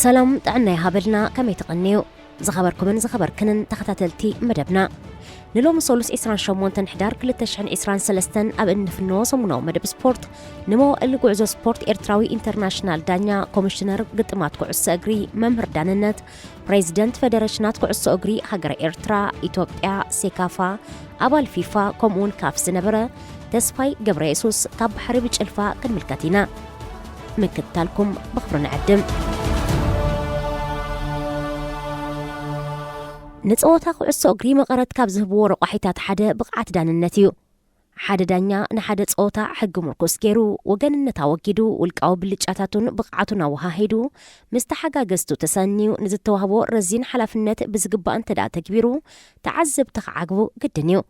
ሰላም ጥዕና ይሃበልና። ከመይ ትቐንዩ? ዝኸበርኩምን ዝኸበርክንን ተኸታተልቲ መደብና፣ ንሎሚ ሰሉስ ዕስራን ሸሞንተን ሕዳር ክልተ ሽሕን ዕስራን ሰለስተን ኣብ እንፍኖ ሰሙናዊ መደብ ስፖርት፣ ንመዋእል ጉዕዞ ስፖርት ኤርትራዊ ኢንተርናሽናል ዳኛ፣ ኮሚሽነር ግጥማት ኩዕሶ እግሪ፣ መምህር ዳንነት፣ ፕሬዚደንት ፌደሬሽናት ኩዕሶ እግሪ ሃገረ ኤርትራ፣ ኢትዮጵያ፣ ሴካፋ፣ ኣባል ፊፋ፣ ከምኡውን ካፍ ዝነበረ ተስፋይ ገብረ የሱስ ካብ ባሕሪ ብጭልፋ ክንምልከት ኢና። ምክትታልኩም ብኽብሪ ንዕድም። ንጸወታ ኩዕሶ እግሪ መቐረት ካብ ዝህብዎ ረቋሒታት ሓደ ብቕዓት ዳንነት እዩ። ሓደ ዳኛ ንሓደ ጸወታ ሕጊ ምርኩስ ገይሩ፣ ወገንነት ኣወጊዱ፣ ውልቃዊ ብልጫታቱን ብቕዓቱን ኣወሃሂዱ፣ ምስ ተሓጋገዝቱ ተሰንዩ ንዝተዋህቦ ረዚን ሓላፍነት ብዝግባእ እንተ ደኣ ተግቢሩ፣ ተዓዘብቲ ክዓግቡ ግድን እዩ።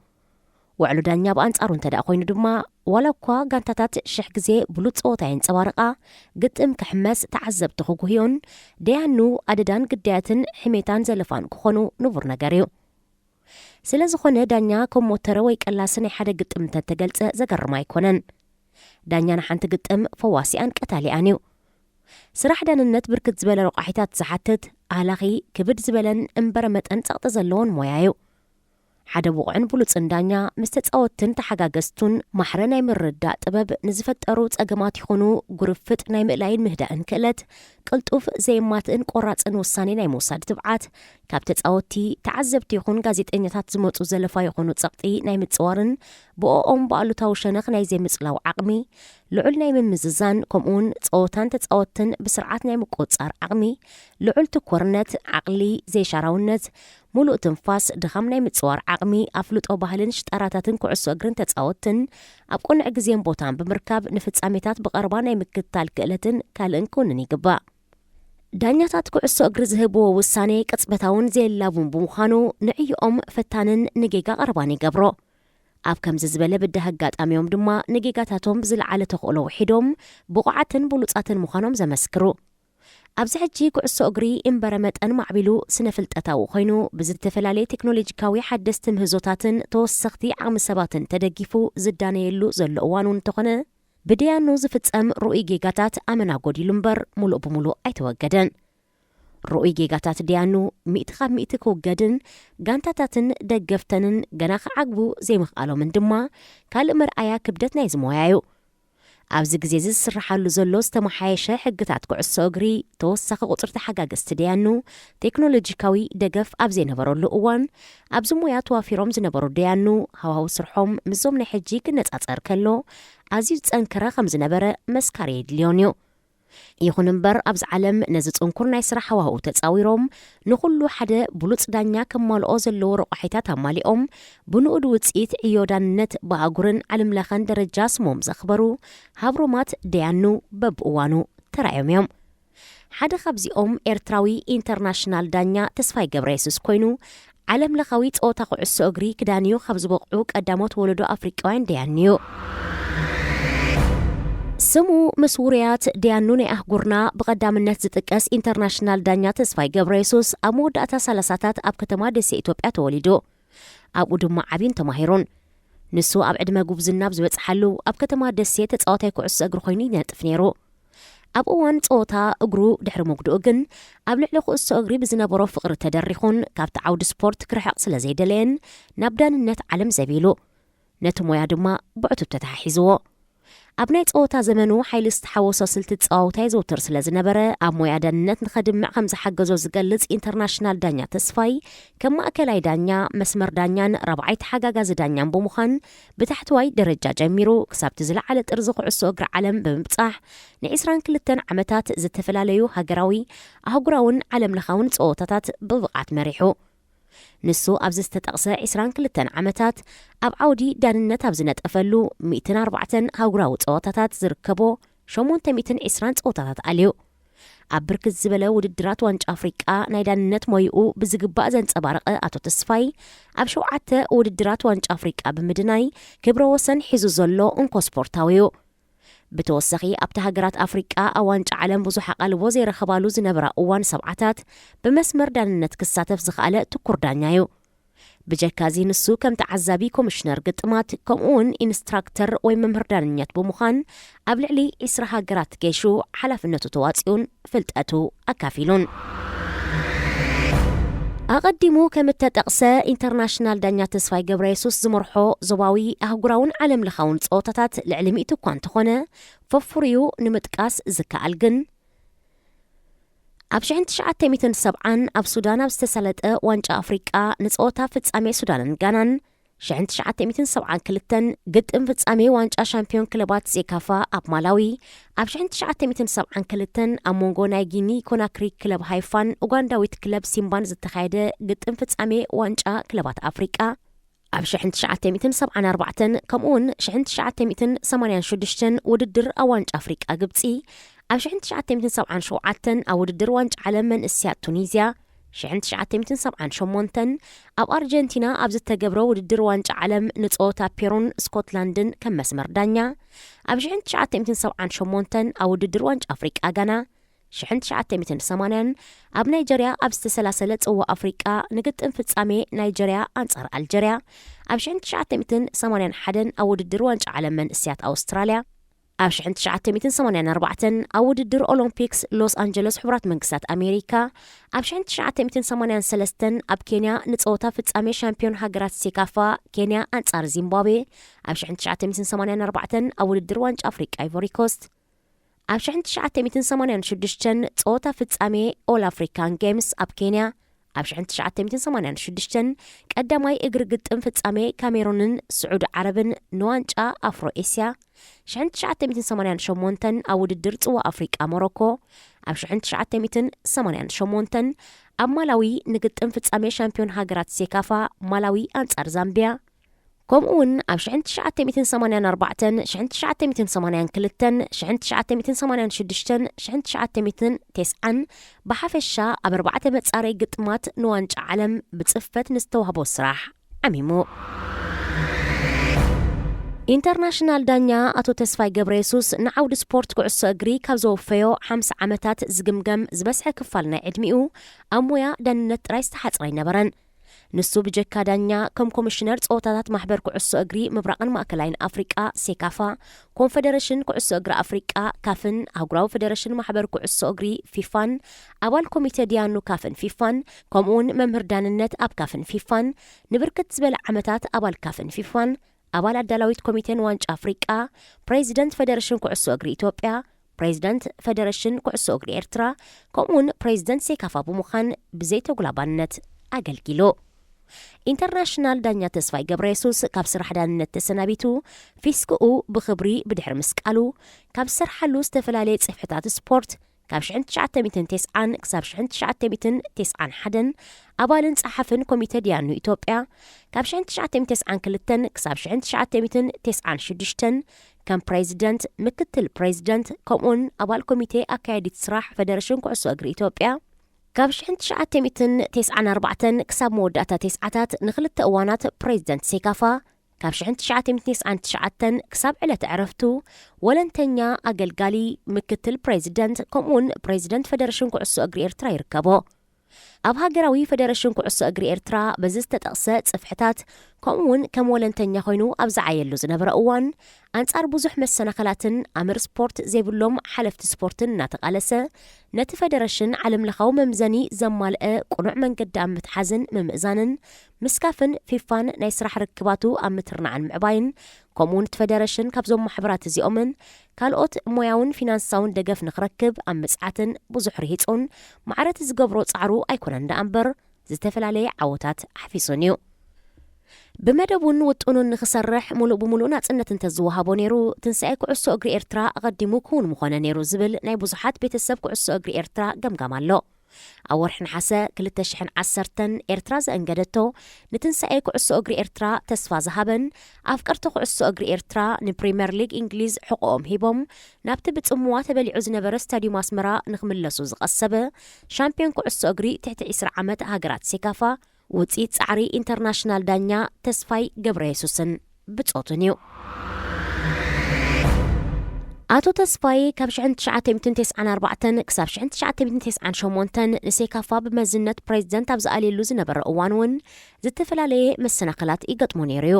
ውዕሉ ዳኛ ብኣንጻሩ እንተ ደኣ ኮይኑ ድማ፣ ዋላ እኳ ጋንታታት ሽሕ ግዜ ብሉጽ ጸወታ የንጸባርቓ፣ ግጥም ክሕመስ፣ ተዓዘብቲ ክጉህዮን፣ ደያኑ ኣደዳን ግዳያትን ሕሜታን ዘለፋን ክኾኑ ንቡር ነገር እዩ። ስለ ዝኾነ ዳኛ ከም ሞተረ ወይ ቀላሲ ናይ ሓደ ግጥም እንተተገልጸ ዘገርም ኣይኮነን። ዳኛ ንሓንቲ ግጥም ፈዋሲኣን ቀታሊኣን እዩ። ስራሕ ዳንነት ብርክት ዝበለ ረቋሒታት ዝሓትት፣ ኣህላኺ፣ ክብድ ዝበለን እምበረ መጠን ጸቕጢ ዘለዎን ሞያ እዩ። ሓደ ብቑዕን ብሉጽን ዳኛ ምስ ተጻወትትን ተሓጋገዝቱን ማሕረ ናይ ምርዳእ ጥበብ ንዝፈጠሩ ጸገማት ይኹኑ ጉርፍጥ ናይ ምእላይን ምህዳእን ክእለት፣ ቅልጡፍ ዘየማትእን ቆራጽን ውሳኔ ናይ ምውሳድ ትብዓት፣ ካብ ተጻወትቲ፣ ተዓዘብቲ ይኹን ጋዜጠኛታት ዝመጹ ዘለፋ ይኹኑ ጸቕጢ ናይ ምጽዋርን ብኦኦም ብኣሉታዊ ሸነኽ ናይ ዘይምጽላው ዓቕሚ፣ ልዑል ናይ ምምዝዛን ከምኡውን ጸወታን ተጻወትትን ብስርዓት ናይ ምቁጽጻር ዓቕሚ፣ ልዑል ትኮርነት፣ ዓቕሊ፣ ዘይሻራውነት፣ ሙሉእ ትንፋስ፣ ድኻም ናይ ምጽዋር ዓቕሚ፣ ኣፍልጦ ባህልን ሽጣራታትን ኩዕሶ እግርን ተጻወትን ኣብ ቅኑዕ ግዜን ቦታን ብምርካብ ንፍጻሜታት ብቐረባ ናይ ምክትታል ክእለትን ካልእን ክውንን ይግባእ። ዳኛታት ኩዕሶ እግሪ ዝህብዎ ውሳኔ ቅጽበታውን ዘየላቡን ብምዃኑ ንዕዮኦም ፈታንን ንጌጋ ቀረባን ይገብሮ። ኣብ ከምዚ ዝበለ ብድህ ኣጋጣሚኦም ድማ ንጌጋታቶም ብዝለዓለ ተኽእሎ ውሒዶም ብቑዓትን ብሉጻትን ምዃኖም ዘመስክሩ። ኣብዚ ሕጂ ኩዕሶ እግሪ እምበረ መጠን ማዕቢሉ ስነ ፍልጠታዊ ኮይኑ ብዝተፈላለየ ቴክኖሎጂካዊ ሓደስቲ ምህዞታትን ተወሰኽቲ ዓቕሚ ሰባትን ተደጊፉ ዝዳነየሉ ዘሎ እዋን እውን እንተኾነ ብደያኑ ዝፍጸም ርኡይ ጌጋታት ኣመና ጎዲሉ እምበር ሙሉእ ብሙሉእ ኣይተወገደን። ርኡይ ጌጋታት ደያኑ ሚእቲ ካብ ሚእቲ ክውገድን ጋንታታትን ደገፍተንን ገና ክዓግቡ ዘይምኽኣሎምን ድማ ካልእ መርኣያ ክብደት ናይዚ ሞያ እዩ። ኣብዚ ግዜ እዚ ዝስርሓሉ ዘሎ ዝተመሓየሸ ሕግታት ኩዕሶ እግሪ፣ ተወሳኺ ቁጽሪ ተሓጋገዝቲ ደያኑ፣ ቴክኖሎጂካዊ ደገፍ ኣብ ዘይነበረሉ እዋን፣ ኣብዚ ሞያ ተዋፊሮም ዝነበሩ ደያኑ፣ ሃዋህው ስርሖም ምስዞም ናይ ሕጂ ክነጻጸር ከሎ፣ ኣዝዩ ዝጸንከረ ከም ዝነበረ መስካሪ የድልዮን እዩ። ይኹን እምበር፣ ኣብዚ ዓለም ነዚ ጽንኩር ናይ ስራሕ ሃዋህው ተጻዊሮም፣ ንኹሉ ሓደ ብሉጽ ዳኛ ከማልኦ ዘለዎ ረቋሒታት ኣማሊኦም፣ ብንኡድ ውጽኢት ዕዮ ዳንነት ብኣህጉርን ዓለምለኸን ደረጃ ስሞም ዘኽበሩ ሃብሮማት ደያኑ በብእዋኑ ተራእዮም እዮም። ሓደ ካብዚኦም ኤርትራዊ ኢንተርናሽናል ዳኛ ተስፋይ ገብረየሱስ ኮይኑ፣ ዓለምለኻዊ ጸወታ ኩዕሶ እግሪ ክዳንዩ ካብ ዝበቕዑ ቀዳሞት ወለዶ ኣፍሪቃውያን ደያኑ እዩ። ስሙ ምስ ውሩያት ደያኑ ናይ ኣህጉርና ብቐዳምነት ዝጥቀስ ኢንተርናሽናል ዳኛ ተስፋይ ገብረየሱስ ኣብ መወዳእታ ሰላሳታት ኣብ ከተማ ደሴ ኢትዮጵያ ተወሊዱ። ኣብኡ ድማ ዓብዩን ተማሂሩን። ንሱ ኣብ ዕድመ ጉብዝና ኣብ ዝበጽሓሉ ኣብ ከተማ ደሴ ተጻዋታይ ኩዕሶ እግሪ ኮይኑ ይነጥፍ ነይሩ። ኣብ እዋን ጸወታ እግሩ ድሕሪ ምጉድኡ ግን ኣብ ልዕሊ ኩዕሶ እግሪ ብዝነበሮ ፍቕሪ ተደሪኹን ካብቲ ዓውዲ ስፖርት ክርሕቕ ስለ ዘይደለየን ናብ ዳንነት ዓለም ዘቢሉ። ነቲ ሞያ ድማ ብዕቱብ ተተሓሒዝዎ። ኣብ ናይ ጸወታ ዘመኑ ሓይሊ ዝተሓወሶ ስልቲ ጸዋውታ የዘውትር ስለ ዝነበረ፣ ኣብ ሞያ ዳንነት ንኸድምዕ ከም ዝሓገዞ ዝገልጽ ኢንተርናሽናል ዳኛ ተስፋይ፣ ከም ማእከላይ ዳኛ፣ መስመር ዳኛን ራብዓይ ተሓጋጋዚ ዳኛን ብምዃን፣ ብታሕተዋይ ደረጃ ጀሚሩ ክሳብቲ ዝለዓለ ጥርዚ ኩዕሶ እግሪ ዓለም ብምብጻሕ፣ ንዒስራን ክልተን ዓመታት ዝተፈላለዩ ሃገራዊ፣ ኣህጉራውን ዓለምለኻውን ጸወታታት ብብቕዓት መሪሑ። ንሱ ኣብዚ ዝተጠቕሰ ዒስራን ክልተን ዓመታት ኣብ ዓውዲ ዳንነት ኣብ ዝነጠፈሉ ሚእትን ኣርባዕተን ኣህጉራዊ ጸወታታት ዝርከቦ ሸሞንተ ሚእትን ዒስራን ጸወታታት ኣልዩ። ኣብ ብርክት ዝበለ ውድድራት ዋንጫ ኣፍሪቃ ናይ ዳንነት ሞይኡ ብዝግባእ ዘንጸባረቐ ኣቶ ተስፋይ፣ ኣብ ሸውዓተ ውድድራት ዋንጫ ኣፍሪቃ ብምድናይ ክብረ ወሰን ሒዙ ዘሎ እንኮ ስፖርታዊ እዩ። ብተወሳኺ ኣብቲ ሃገራት ኣፍሪቃ ኣብ ዋንጫ ዓለም ብዙሕ ኣቓልቦ ዘይረኸባሉ ዝነበራ እዋን ሰብዓታት ብመስመር ዳንነት ክሳተፍ ዝኸኣለ ትኩር ዳኛ እዩ። ብጀካ እዚ ንሱ ከም ተዓዛቢ ኮሚሽነር ግጥማት ከምኡ እውን ኢንስትራክተር ወይ መምህር ዳንኛት ብምዃን ኣብ ልዕሊ ዒስራ ሃገራት ገይሹ ሓላፍነቱ ተዋፂኡን ፍልጠቱ ኣካፊሉን። ኣቐዲሙ ከም እተጠቕሰ ኢንተርናሽናል ዳኛ ተስፋይ ገብረ የሱስ ዝመርሖ ዞባዊ ኣህጉራውን ዓለም ለኻውን ፀወታታት ልዕሊ ሚእቲ እኳ እንተኾነ ፈፉርዩ ንምጥቃስ ዝከኣል ግን ኣብ ሽሕን ትሽዓተ ሚእትን ሰብዓን ኣብ ሱዳን ኣብ ዝተሳለጠ ዋንጫ ኣፍሪቃ ንጸወታ ፍጻሜ ሱዳንን ጋናን፣ ሽሕን ትሽዓተ ሚእትን ሰብዓን ክልተን ግጥም ፍጻሜ ዋንጫ ሻምፒዮን ክለባት ሴካፋ ኣብ ማላዊ፣ ኣብ ሽሕን ትሽዓተ ሚእትን ሰብዓን ክልተን ኣብ መንጎ ናይ ጊኒ ኮናክሪ ክለብ ሃይፋን ኡጋንዳዊት ክለብ ሲምባን ዝተኻየደ ግጥም ፍጻሜ ዋንጫ ክለባት ኣፍሪቃ፣ ኣብ ሽሕን ትሽዓተ ሚእትን ሰብዓን ኣርባዕተን ከምኡውን ሽሕን ትሽዓተ ሚእትን ሰማንያን ሽዱሽተን ውድድር ኣብ ዋንጫ ኣፍሪቃ ግብጺ፣ ኣብ ሽሕን ትሽዓተ ሚእትን ሰብዓን ሸውዓተን ኣብ ውድድር ዋንጫ ዓለም መንእስያት ቱኒዝያ፣ ሽሕን ትሽዓተ ሚእትን ሰብዓን ሸሞንተን ኣብ ኣርጀንቲና ኣብ ዝተገብረ ውድድር ዋንጫ ዓለም ንጸወታ ፔሩን ስኮትላንድን ከም መስመር ዳኛ፣ ኣብ ሽሕን ትሽዓተ ሚእትን ሰብዓን ሸሞንተን ኣብ ውድድር ዋንጫ ኣፍሪቃ ጋና፣ ሽሕን ትሽዓተ ሚእትን ሰማንያን ኣብ ናይጀርያ ኣብ ዝተሰላሰለ ጽዋ ኣፍሪቃ ንግጥም ፍጻሜ ናይጀርያ ኣንጻር ኣልጀርያ፣ ኣብ ሽሕን ትሽዓተ ሚእትን ሰማንያን ሓደን ኣብ ውድድር ዋንጫ ዓለም መንእስያት ኣውስትራልያ፣ ኣብ ሽሕን ትሽዓተ ሚእትን ሰማንያን ኣርባዕተን ኣብ ውድድር ኦሎምፒክስ ሎስ ኣንጀለስ ሕቡራት መንግስታት ኣሜሪካ፣ ኣብ ሽሕን ትሽዓተ ሚእትን ሰማንያን ሰለስተን ኣብ ኬንያ ንጸወታ ፍጻሜ ሻምፒዮን ሃገራት ሴካፋ ኬንያ ኣንጻር ዚምባብዌ፣ ኣብ ሽሕን ትሽዓተ ሚእትን ሰማንያን ኣርባዕተን ኣብ ውድድር ዋንጫ ኣፍሪቃ ኣይቮሪ ኮስት፣ ኣብ ሽሕን ትሽዓተ ሚእትን ሰማንያን ሽዱሽተን ጸወታ ፍጻሜ ኦል ኣፍሪካን ጌምስ ኣብ ኬንያ፣ ኣብ ሽሕን ትሽዓተ ሚእትን ሰማንያን ሽዱሽተን ቀዳማይ እግሪ ግጥም ፍጻሜ ካሜሩንን ስዑዲ ዓረብን ንዋንጫ ኣፍሮ ኤስያ፣ ሽሕን ትሽዓተ ሚእትን ሰማንያን ሸሞንተን ኣብ ውድድር ጽዋ ኣፍሪቃ ሞሮኮ፣ ኣብ ሽሕን ትሽዓተ ሚእትን ሰማንያን ሸሞንተን ኣብ ማላዊ ንግጥም ፍጻሜ ሻምፒዮን ሃገራት ሴካፋ ማላዊ ኣንጻር ዛምቢያ፣ ከምኡ እውን ኣብ ሽሕን ትሽዓተ ሚእትን ሰማንያን ኣርባዕተን ሽሕን ትሽዓተ ሚእትን ሰማንያን ክልተን ሽሕን ትሽዓተ ሚእትን ሰማንያን ሽዱሽተን ሽሕን ትሽዓተ ሚእትን ተስዓን ብሓፈሻ ኣብ ኣርባዕተ መጻረይ ግጥማት ንዋንጫ ዓለም ብጽፈት ንዝተዋህቦ ስራሕ ዓሚሙ። ኢንተርናሽናል ዳኛ ኣቶ ተስፋይ ገብረ የሱስ ንዓውዲ ስፖርት ኩዕሶ እግሪ ካብ ዘወፈዮ ሓምሳ ዓመታት ዝግምገም ዝበዝሐ ክፋል ናይ ዕድሚኡ ኣብ ሞያ ዳንነት ጥራይ ዝተሓጽረ ኣይነበረን። ንሱ ብጀካ ዳኛ ከም ኮሚሽነር ጸወታታት ማሕበር ኩዕሶ እግሪ ምብራቕን ማእከላይን ኣፍሪቃ ሴካፋ፣ ኮንፈደረሽን ኩዕሶ እግሪ ኣፍሪቃ ካፍን ኣህጉራዊ ፈደረሽን ማሕበር ኩዕሶ እግሪ ፊፋን ኣባል ኮሚቴ ዲያኑ ካፍን ፊፋን ከምኡውን መምህር ዳንነት ኣብ ካፍን ፊፋን ንብርክት ዝበለ ዓመታት ኣባል ካፍን ፊፋን ኣባል ኣዳላዊት ኮሚቴን ዋንጫ ኣፍሪቃ፣ ፕሬዚደንት ፈደረሽን ኩዕሶ እግሪ ኢትዮጵያ፣ ፕሬዚደንት ፈደረሽን ኩዕሶ እግሪ ኤርትራ ከምኡውን ፕሬዚደንት ሴካፋ ብምዃን ብዘይተጉላባነት ኣገልጊሉ። ኢንተርናሽናል ዳኛ ተስፋይ ገብረ የሱስ ካብ ስራሕ ዳንነት ተሰናቢቱ ፊስክኡ ብኽብሪ ብድሕሪ ምስቃሉ ካብ ዝሰርሓሉ ዝተፈላለየ ጽፍሕታት ስፖርት ካብ ሽሕን ትሽዓተ ሚእትን ተስዓን ክሳብ ሽሕን ትሽዓተ ሚእትን ተስዓን ሓደን ኣባልን ጸሓፍን ኮሚተ ዲያኑ ኢትዮጵያ፣ ካብ ሽሕን ትሽዓተ ሚእትን ተስዓን ክልተን ክሳብ ሽሕን ትሽዓተ ሚእትን ተስዓን ሽዱሽተን ከም ፕሬዚደንት፣ ምክትል ፕሬዚደንት ከምኡውን ኣባል ኮሚቴ ኣካያዲት ስራሕ ፈደረሽን ኩዕሶ እግሪ ኢትዮጵያ፣ ካብ ሽሕን ትሽዓተ ሚእትን ተስዓን ኣርባዕተን ክሳብ መወዳእታ ተስዓታት ንኽልተ እዋናት ፕሬዚደንት ሴካፋ፣ ካብ ሽሕን ትሽዓተ ሚእትን ተስዓን ትሽዓተን ክሳብ ዕለተ ዕረፍቱ ወለንተኛ ኣገልጋሊ ምክትል ፕሬዚደንት ከምኡውን ፕሬዚደንት ፈደረሽን ኩዕሶ እግሪ ኤርትራ ይርከቦ። ኣብ ሃገራዊ ፈደረሽን ኩዕሶ እግሪ ኤርትራ በዚ ዝተጠቕሰ ጽፍሕታት ከምኡውን ከም ወለንተኛ ኮይኑ ኣብ ዝዓየሉ ዝነበረ እዋን ኣንጻር ብዙሕ መሰናኸላትን ኣምር ስፖርት ዘይብሎም ሓለፍቲ ስፖርትን እናተቓለሰ ነቲ ፈደረሽን ዓለምለኻዊ መምዘኒ ዘማልአ ቅኑዕ መንገዲ ኣብ ምትሓዝን ምምእዛንን ምስ ካፍን ፊፋን ናይ ስራሕ ርክባቱ ኣብ ምትርናዕን ምዕባይን ከምኡውን እቲ ፈደረሽን ካብዞም ማሕበራት እዚኦምን ካልኦት ሞያውን ፊናንሳውን ደገፍ ንኽረክብ ኣብ ምጽዓትን ብዙሕ ርሂጹን ማዕረ እቲ ዝገብሮ ጻዕሩ ኣይኮነን ደኣ እምበር ዝተፈላለየ ዓወታት ኣሕፊሱን እዩ። ብመደቡን ውጥኑን ንኽሰርሕ ሙሉእ ብሙሉእ ናጽነት እንተዝወሃቦ ነይሩ፣ ትንሳኤ ኩዕሶ እግሪ ኤርትራ ኣቐዲሙ ክውን ምኾነ ነይሩ ዝብል ናይ ብዙሓት ቤተሰብ ኩዕሶ እግሪ ኤርትራ ገምጋም ኣሎ። ኣብ ወርሒ ነሓሰ ክልተ ሽሕን ዓሰርተን ኤርትራ ዘእንገደቶ ንትንሳኤ ኩዕሶ እግሪ ኤርትራ ተስፋ ዝሃበን ኣፍቀርቲ ኩዕሶ እግሪ ኤርትራ ንፕሪምየር ሊግ እንግሊዝ ሕቖኦም ሂቦም ናብቲ ብጽምዋ ተበሊዑ ዝነበረ ስታድዩም ኣስመራ ንኽምለሱ ዝቐሰበ ሻምፒዮን ኩዕሶ እግሪ ትሕቲ ዒስራ ዓመት ሃገራት ሴካፋ ውጽኢት ጻዕሪ ኢንተርናሽናል ዳኛ ተስፋይ ገብረ የሱስን ብጾቱን እዩ። ኣቶ ተስፋይ ካብ ሽሕን ትሽዓተ ሚእትን ተስዓን ኣርባዕተን ክሳብ ሽሕን ትሽዓተ ሚእትን ተስዓን ሸሞንተን ንሴካፋ ብመዝነት ፕሬዚደንት ኣብ ዝኣልየሉ ዝነበረ እዋን እውን ዝተፈላለየ መሰናኽላት ይገጥሞ ነይሩ እዩ።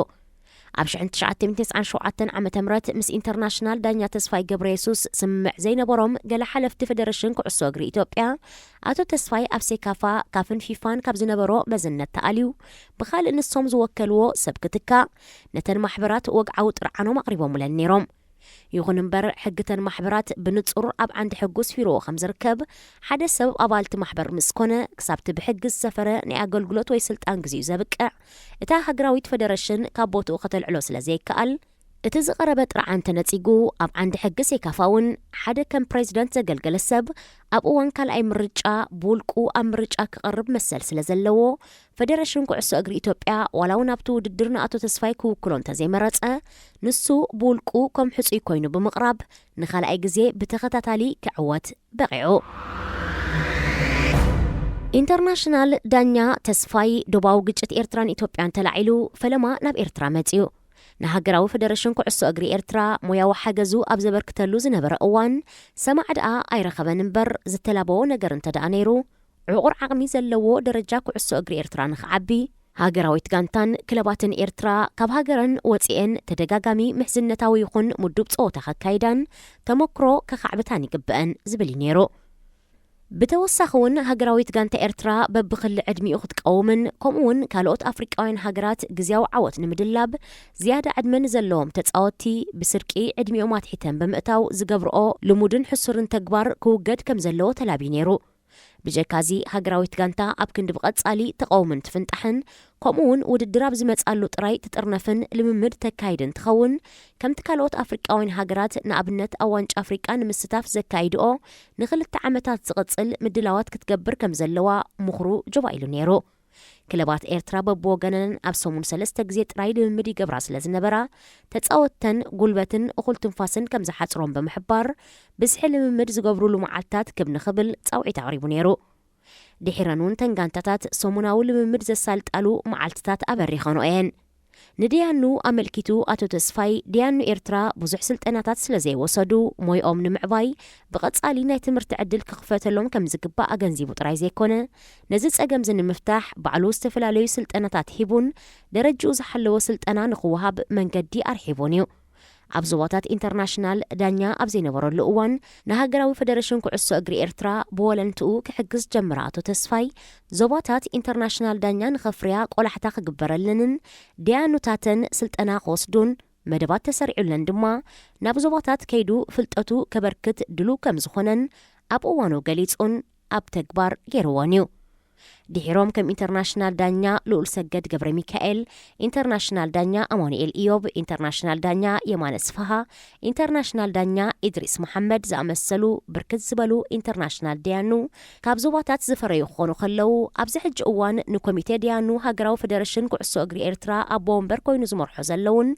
ኣብ ሽሕን ትሽዓተ ሚእትን ተስዓን ሸውዓተን ዓመተ ምህረት ምስ ኢንተርናሽናል ዳኛ ተስፋይ ገብረ የሱስ ስምምዕ ዘይነበሮም ገለ ሓለፍቲ ፌደሬሽን ኩዕሶ እግሪ ኢትዮጵያ፣ ኣቶ ተስፋይ ኣብ ሴካፋ፣ ካፍን ፊፋን ካብ ዝነበሮ መዝነት ተኣልዩ ብኻልእ ንሶም ዝወከልዎ ሰብ ክትካእ ነተን ማሕበራት ወግዓዊ ጥርዓኖም ኣቕሪቦምለን ነይሮም። ይኹን እምበር፣ ሕግተን ማሕበራት ብንጹር ኣብ ዓንዲ ሕጉ ስፊርዎ ከም ዝርከብ፣ ሓደ ሰብ ኣባልቲ ማሕበር ምስ ኮነ፣ ክሳብቲ ብሕጊ ዝሰፈረ ናይ ኣገልግሎት ወይ ስልጣን ግዜኡ ዘብቅዕ፣ እታ ሃገራዊት ፈደረሽን ካብ ቦትኡ ከተልዕሎ ስለ ዘይከኣል፣ እቲ ዝቐረበ ጥርዓን ተነጺጉ፣ ኣብ ዓንዲ ሕጊ ሴካፋ እውን ሓደ ከም ፕሬዚደንት ዘገልገለ ሰብ ኣብ እዋን ካልኣይ ምርጫ ብውልቁ ኣብ ምርጫ ክቐርብ መሰል ስለ ዘለዎ፣ ፈደረሽን ኩዕሶ እግሪ ኢትዮጵያ ዋላ እውን ኣብቲ ውድድር ንኣቶ ተስፋይ ክውክሎ እንተዘይመረጸ፣ ንሱ ብውልቁ ከም ሕጹይ ኮይኑ ብምቕራብ ንኻልኣይ ግዜ ብተኸታታሊ ክዕወት በቒዑ። ኢንተርናሽናል ዳኛ ተስፋይ ዶባዊ ግጭት ኤርትራን ኢትዮጵያን ተላዒሉ ፈለማ ናብ ኤርትራ መጺኡ። ንሃገራዊ ፈደረሽን ኩዕሶ እግሪ ኤርትራ ሞያዊ ሓገዙ ኣብ ዘበርክተሉ ዝነበረ እዋን ሰማዕ ደኣ ኣይረኸበን እምበር ዝተላበዎ ነገር እንተ ደኣ ነይሩ፣ ዕቑር ዓቕሚ ዘለዎ ደረጃ ኩዕሶ እግሪ ኤርትራ ንኽዓቢ፣ ሃገራዊት ጋንታን ክለባትን ኤርትራ ካብ ሃገረን ወጺኤን ተደጋጋሚ ምሕዝነታዊ ይኹን ምዱብ ጸወታ ከካይዳን ተመክሮ ከኻዕብታን ይግበአን ዝብል እዩ ነይሩ። ብተወሳኺ እውን ሃገራዊት ጋንታ ኤርትራ በብኽሊ ዕድሚኡ ክትቀውምን ከምኡ እውን ካልኦት ኣፍሪቃውያን ሃገራት ግዝያዊ ዓወት ንምድላብ ዝያዳ ዕድመ ንዘለዎም ተጻወትቲ ብስርቂ ዕድሚኦም ኣትሒተን ብምእታው ዝገብርኦ ልሙድን ሕሱርን ተግባር ክውገድ ከም ዘለዎ ተላብዩ ነይሩ። ብጀካዚ ሃገራዊት ጋንታ ኣብ ክንዲ ብቐጻሊ ትቐውምን ትፍንጣሕን ከምኡ እውን ውድድር ኣብ ዝመጻሉ ጥራይ ትጥርነፍን ልምምድ ተካይድን ትኸውን፣ ከምቲ ካልኦት ኣፍሪቃውያን ሃገራት ንኣብነት ኣብ ዋንጫ ኣፍሪቃ ንምስታፍ ዘካይድኦ ንኽልተ ዓመታት ዝቕጽል ምድላዋት ክትገብር ከም ዘለዋ ምኽሩ ጆባ ኢሉ ነይሩ። ክለባት ኤርትራ በብወገነን ኣብ ሰሙን ሰለስተ ግዜ ጥራይ ልምምድ ይገብራ ስለ ዝነበራ፣ ተጻወትተን ጉልበትን እኹል ትንፋስን ከም ዝሓጽሮም ብምሕባር፣ ብዝሒ ልምምድ ዝገብሩሉ መዓልታት ክብ ንኽብል ጻውዒት ኣቕሪቡ ነይሩ። ድሒረን እውን ተን ጋንታታት ሰሙናዊ ልምምድ ዘሳልጣሉ መዓልትታት ኣበሪኸንኦ እየን። ንድያኑ ኣመልኪቱ ኣቶ ተስፋይ፣ ድያኑ ኤርትራ ብዙሕ ስልጠናታት ስለ ዘይወሰዱ፣ ሞይኦም ንምዕባይ ብቐጻሊ ናይ ትምህርቲ ዕድል ክኽፈተሎም ከም ዝግባእ ኣገንዚቡ ጥራይ ዘይኮነ፣ ነዚ ጸገም እዚ ንምፍታሕ ባዕሉ ዝተፈላለዩ ስልጠናታት ሂቡን ደረጅኡ ዝሓለወ ስልጠና ንኽወሃብ መንገዲ ኣርሒቡን እዩ። ኣብ ዞባታት ኢንተርናሽናል ዳኛ ኣብ ዘይነበረሉ እዋን፣ ንሃገራዊ ፈደረሽን ኩዕሶ እግሪ ኤርትራ ብወለንትኡ ክሕግዝ ዝጀመረ ኣቶ ተስፋይ፣ ዞባታት ኢንተርናሽናል ዳኛ ንኸፍርያ ቆላሕታ ክግበረለንን ደያኑታተን ስልጠና ክወስዱን መደባት ተሰሪዑለን ድማ፣ ናብ ዞባታት ከይዱ ፍልጠቱ ከበርክት ድሉው ከም ዝኾነን ኣብ እዋኑ ገሊጹን ኣብ ተግባር ገይርዎን እዩ። ድሒሮም ከም ኢንተርናሽናል ዳኛ ልኡል ሰገድ ገብረ ሚካኤል፣ ኢንተርናሽናል ዳኛ ኣማኑኤል ኢዮብ፣ ኢንተርናሽናል ዳኛ የማነ ስፍሃ፣ ኢንተርናሽናል ዳኛ ኢድሪስ መሓመድ ዝኣመሰሉ ብርክት ዝበሉ ኢንተርናሽናል ደያኑ ካብ ዞባታት ዝፈረዩ ክኾኑ ከለዉ፣ ኣብዚ ሕጂ እዋን ንኮሚቴ ደያኑ ሃገራዊ ፈደረሽን ኩዕሶ እግሪ ኤርትራ ኣቦ ወንበር ኮይኑ ዝመርሖ ዘለውን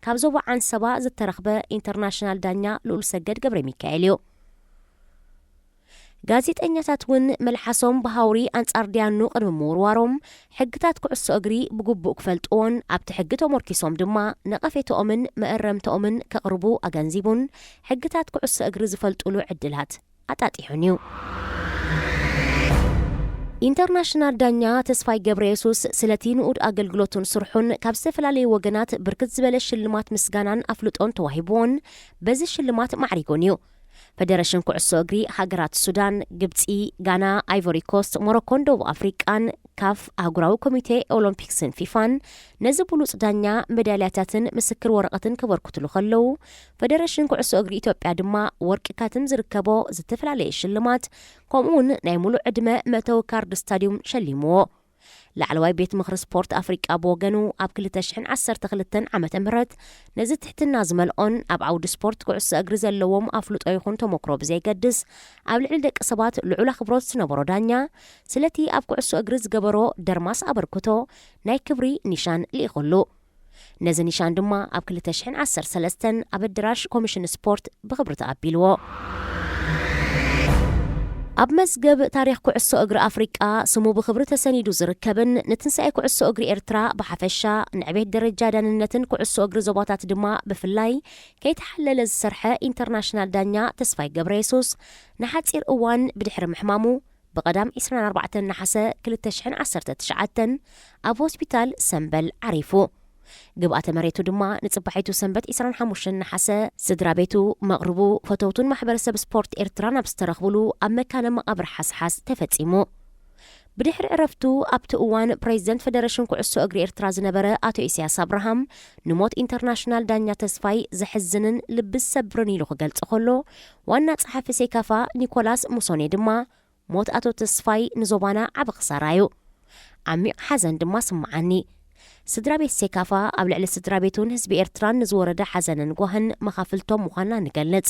ካብ ዞባ ዓንሰባ ዝተረኽበ ኢንተርናሽናል ዳኛ ልኡል ሰገድ ገብረ ሚካኤል እዩ። ጋዜጠኛታት እውን መልሓሶም ብሃውሪ ኣንጻር ደያኑ ቅድሚ ምውርዋሮም፣ ሕግታት ኩዕሶ እግሪ ብግቡእ ክፈልጥዎን ኣብቲ ሕጊ ተሞርኪሶም ድማ ነቐፌታኦምን መእረምታኦምን ከቕርቡ ኣገንዚቡን፣ ሕግታት ኩዕሶ እግሪ ዝፈልጡሉ ዕድላት ኣጣጢሑን እዩ። ኢንተርናሽናል ዳኛ ተስፋይ ገብረ የሱስ ስለቲ ንኡድ ኣገልግሎቱን ስርሑን ካብ ዝተፈላለዩ ወገናት ብርክት ዝበለ ሽልማት ምስጋናን ኣፍልጦን ተዋሂብዎን በዚ ሽልማት ማዕሪጉን እዩ። ፈደረሽን ኩዕሶ እግሪ ሃገራት ሱዳን፣ ግብጺ፣ ጋና፣ ኣይቮሪ ኮስት፣ ሞሮኮን ደቡብ ኣፍሪቃን ካፍ፣ ኣህጉራዊ ኮሚቴ ኦሎምፒክስን ፊፋን ነዚ ብሉጽ ዳኛ መዳልያታትን ምስክር ወረቐትን ከበርክቱሉ ከለዉ፣ ፈደረሽን ኩዕሶ እግሪ ኢትዮጵያ ድማ ወርቂ ካትም ዝርከቦ ዝተፈላለየ ሽልማት፣ ከምኡውን ናይ ሙሉእ ዕድመ መእተዊ ካርድ ስታድዩም ሸሊምዎ። ላዕለዋይ ቤት ምኽሪ ስፖርት ኣፍሪቃ ብወገኑ፣ ኣብ ክልተ ሽሕን ዓሰርተ ክልተን ዓመተ ምህረት ነዚ ትሕትና ዝመልኦን ኣብ ዓውዲ ስፖርት ኩዕሶ እግሪ ዘለዎም ኣፍልጦ ይኹን ተሞክሮ ብዘይገድስ፣ ኣብ ልዕሊ ደቂ ሰባት ልዑል ኣኽብሮት ዝነበሮ ዳኛ፣ ስለቲ ኣብ ኩዕሶ እግሪ ዝገበሮ ደርማስ ኣበርክቶ ናይ ክብሪ ኒሻን ልኢኹሉ። ነዚ ኒሻን ድማ ኣብ ክልተ ሽሕን ዓሰርተ ሰለስተን ኣብ ኣደራሽ ኮሚሽን ስፖርት ብኽብሪ ተቐቢልዎ። ኣብ መዝገብ ታሪኽ ኩዕሶ እግሪ ኣፍሪቃ ስሙ ብኽብሪ ተሰኒዱ ዝርከብን ንትንሳኤ ኩዕሶ እግሪ ኤርትራ ብሓፈሻ፣ ንዕቤት ደረጃ ዳንነትን ኩዕሶ እግሪ ዞባታት ድማ ብፍላይ ከይተሓለለ ዝሰርሐ ኢንተርናሽናል ዳኛ ተስፋይ ገብረየሱስ፣ ንሓጺር እዋን ብድሕሪ ምሕማሙ፣ ብቐዳም ዕስራን ኣርባዕተን ነሓሰ ክልተ ሽሕን ዓሰርተ ትሽዓተን ኣብ ሆስፒታል ሰምበል ዓሪፉ። ግብኣተ መሬቱ ድማ ንጽባሒቱ ሰንበት ዕስራን ሓሙሽተን ነሓሰ ስድራ ቤቱ፣ መቕርቡ፣ ፈተውቱን ማሕበረሰብ ስፖርት ኤርትራን ኣብ ዝተረኽብሉ ኣብ መካነ መቓብር ሓስሓስ ተፈጺሙ። ብድሕሪ ዕረፍቱ ኣብቲ እዋን ፕሬዚደንት ፌደሬሽን ኩዕሶ እግሪ ኤርትራ ዝነበረ ኣቶ ኢሳያስ ኣብርሃም፣ ንሞት ኢንተርናሽናል ዳኛ ተስፋይ ዘሕዝንን ልቢ ዝሰብርን ኢሉ ክገልጾ ከሎ፣ ዋና ጸሓፊ ሴካፋ ኒኮላስ ሙሶኔ ድማ፣ ሞት ኣቶ ተስፋይ ንዞባና ዓቢ ክሳራ እዩ። ዓሚቕ ሓዘን ድማ ስምዓኒ። ስድራ ቤት ሴካፋ ኣብ ልዕሊ ስድራ ቤቱን ህዝቢ ኤርትራን ንዝወረደ ሓዘንን ጓህን መኻፍልቶም ምዃንና ንገልጽ።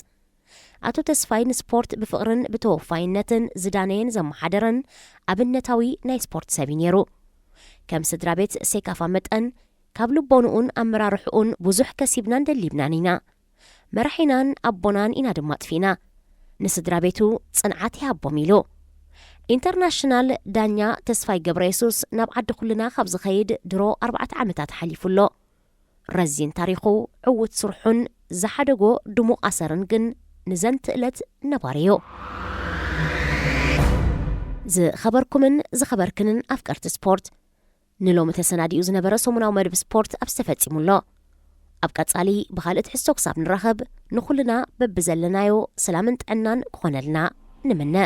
ኣቶ ተስፋይ ንስፖርት ብፍቕርን ብተወፋይነትን ዝዳነየን ዘመሓደረን ኣብነታዊ ናይ ስፖርት ሰብ እዩ ነይሩ። ከም ስድራ ቤት ሴካፋ መጠን፣ ካብ ልቦንኡን ኣመራርሕኡን ብዙሕ ከሲብናን ደሊብናን ኢና። መራሒናን ኣቦናን ኢና ድማ ኣጥፊእና። ንስድራ ቤቱ ጽንዓት ይሃቦም ኢሉ። ኢንተርናሽናል ዳኛ ተስፋይ ገብረየሱስ ናብ ዓዲ ኩልና ካብ ዝኸይድ ድሮ ኣርባዕተ ዓመታት ሓሊፉ ኣሎ። ረዚን ታሪኹ፣ ዕዉት ስርሑን ዝሓደጎ ድሙቕ ኣሰርን ግን ንዘንትእለት ነባሪ እዩ። ዝኸበርኩምን ዝኸበርክንን ኣፍቀርቲ ስፖርት፣ ንሎሚ ተሰናዲኡ ዝነበረ ሰሙናዊ መደብ ስፖርት ኣብዚ ተፈጺሙ ኣሎ። ኣብ ቀጻሊ ብኻልእ ትሕዝቶ ክሳብ ንራኸብ፣ ንኹልና በብዘለናዮ ሰላምን ጥዕናን ክኾነልና ንምነ።